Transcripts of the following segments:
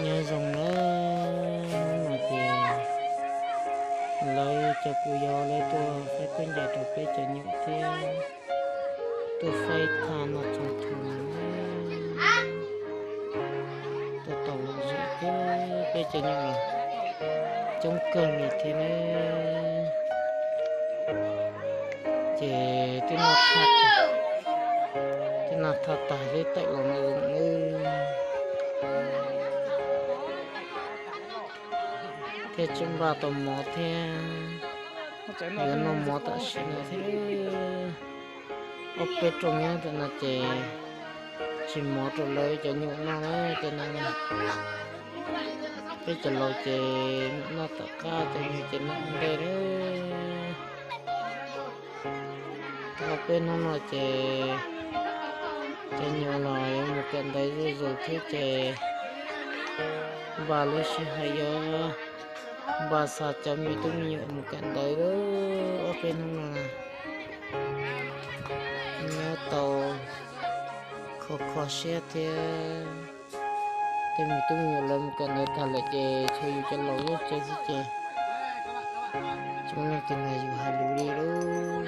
Nyob zoo na, hnub no ces lawv cov kuj yog lawv tuaj faib khaub ncaws rau peb cov nyuam thiab tuaj faib thaj noj tsoos thuv no na. Tuaj tau lom zem thiab peb cov nyuam los coob kawg li thiab na. Ces twb noj thaj, twb noj thaj tag twb tawm los no zoo nawb. Thiab tseem npaj tau mov thiab, yuav noj mov tam sim no thiab. Ob peb rooj nyob ntawm no ces tsis mov rau lawv cov nyuam noj na, cov no na. Peb cov laus ces noj tom qab, cov nyuam ces noj ua ntej na. Tau peb hnub no ces cov nyuam los yuav mus kawm ntawv zuj zus thiab ces npaj lub sij hawm yuav npaj xa cov me tub me nyuam mus kawm ntawv lawm. Ob peb hnub no nyob tau kho kho siab thiab. Tej me tub me nyuam lawv mus kawm ntawv tag lawm ces tshuav yus cov laus nyob tsev xwb ces tsis muaj leej twg nrog yus hais lus li lauj.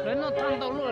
Lawv noj tag ntau lawm.